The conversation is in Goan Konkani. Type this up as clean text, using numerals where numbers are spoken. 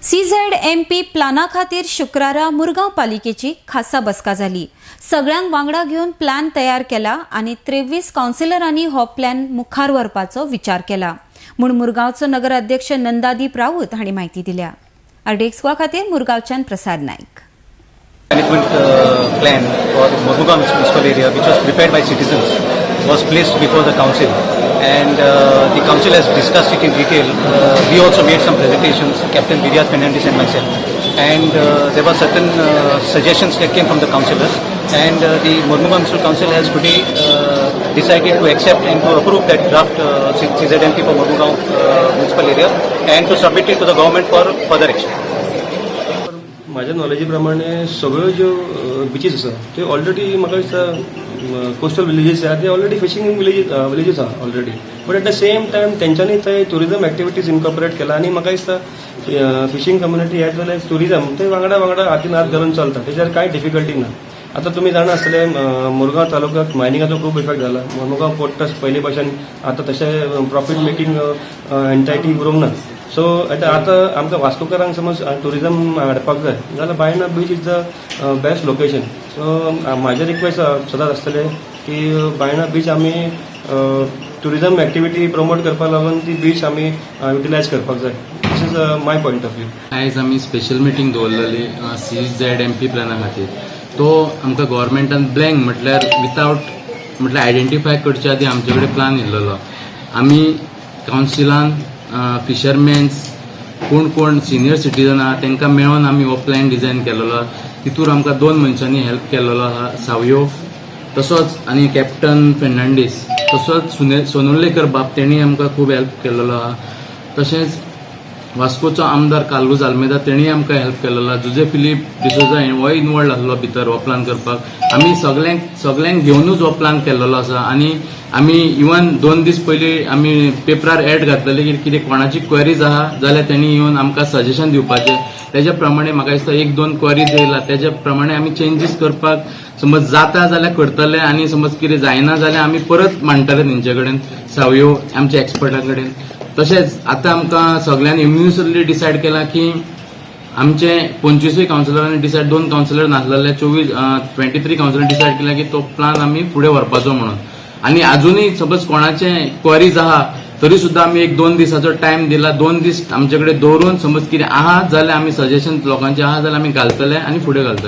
सीझेडएमपी प्लाना खातीर शुक्रारा मुरगांव पालिकेची खासा बसका जाली. सगळ्यांक वांगडा घेवन प्लॅन तयार केला आनी 23 कावन्सिलरांनी हो प्लॅन मुखार व्हरपाचो विचार केला म्हूण मुरगांवचो नगराध्यक्ष नंदादीप राऊत हांणी म्हायती दिल्या. आरडीएक्स गोवा खातीर मुरगांवच्यान प्रसाद Naik. Management plan for Mormugao municipal area, which was prepared by citizens, was placed before the council, and the council has discussed it in detail. We also made some presentations, Captain Viryat Fernandez and myself, and there were certain suggestions that came from the councillors, and the Mormugao Municipal Council has today decided to accept and to approve that draft CZMP for Mormugao municipal area and to submit it to the government for further action. म्हाज्या नॉलेजी प्रमाणे सगळ्यो ज्यो बिचीस आसा त्यो ऑलरेडी, म्हाका दिसता, कोस्टल विलेजीस आहा ते ऑलरेडी फिशींग विलेजीस आहा already, but at the same time तेंच्यांनी थंय ट्युरिजम एक्टिविटीज इनकॉर्पोरेट केला आनी म्हाका दिसता fishing community as well as tourism ते वांगडा वांगडा हातीन हात घालून चलता. तेचेर कांय डिफिकल्टी ना. आतां तुमी जाणा आसतले, मुरगांव तालुक्याक मायनिंगाचो खूब इफेक्ट जाला. मुरगांव पोर्ट ट्रस्ट पयलीं भशेन आतां तशें प्रॉफीट मेकिंग एंटायटी उरूंक ना. सो आतां आमकां वास्कोकारांक समज ट्युरिजम हाडपाक जाय जाल्यार Baina beach is the best location. So म्हाजें रिक्वेस्ट सदांच आसतलें की बायणा बीच आमी ट्युरिजम एक्टिविटी प्रमोट करपाक लागून ती बीच आमी युटिलायज करपाक जाय. This is my point of view. आयज आमी स्पेशल मिटींग दवरलेली सीझेडएमपी प्लॅना खातीर. तो आमकां गव्हर्मेंटान ब्लँक, म्हटल्यार विथआउट, म्हटल्यार आयडेंटिफाय करच्या आदी आमचे कडेन प्लान येयल्लो. आमी कावन्सिलान फिशरमॅन्स, कोण कोण सिनियर सिटीजन आहा, तांकां मेळोन आमी हो प्लॅन डिझायन केलेलो आहा. तितूर आमकां दोन मनशांनी हेल्प केल्लो आहा, सावयो तसोच आनी कॅप्टन फेर्नांडीस, तसोच सुने सोनुर्लेकर बाब, तेणी आमकां खूब हेल्प केल्लो आहा. तशेंच वास्कोचो आमदार कार्लूस आल्मेदा, तेणीय आमकां हेल्प केलेलो आहा. जुजे फिलीप डिसोजा होय इनवॉल्ड आसलो भितर हो प्लान करपाक. आमी सगल्यांक सगल्यांक घेवनूच हो प्लान केल्लो आसा. आनी आमी इवन 2 दीस पयलीं आमी पेपरार एड घातलेले की कितें कोणाची क्वेरीज आहा जाल्यार तेणी येवन आमकां सजेशन दिवपाचें. तेज्या प्रमाणे म्हाका दिसता एक दोन क्वेरीज येयला, तेज्या प्रमाणे आमी चेंजीस करपाक समज जाता जाल्यार करतले आनी समज कितें जायना जाल्यार आमी परत मांडटले तेंचे कडेन, सावयो आमच्या एक्सपर्टा कडेन. तशेंच आतां आमकां सगळ्यांनी युनिवर्सली डिसायड केलां की आमचे 25ूय कावन्सिलरांनी डिसायड, दोन कावन्सिलर नासलेले, 24, 23 कावन्सिलर डिसायड केला की तो प्लान आमी फुडें व्हरपाचो म्हणून. आनी अजुनूय सपोज कोणाचे क्वेरीज आहा तरी सुद्दां आमी एक दोन दिसाचो टायम दिला. 2 दीस आमचे कडेन दवरून समज कितें आहा जाल्यार आमी सजेशन लोकांचे आहा जाल्यार आमी घालतले आनी फुडें घालतले.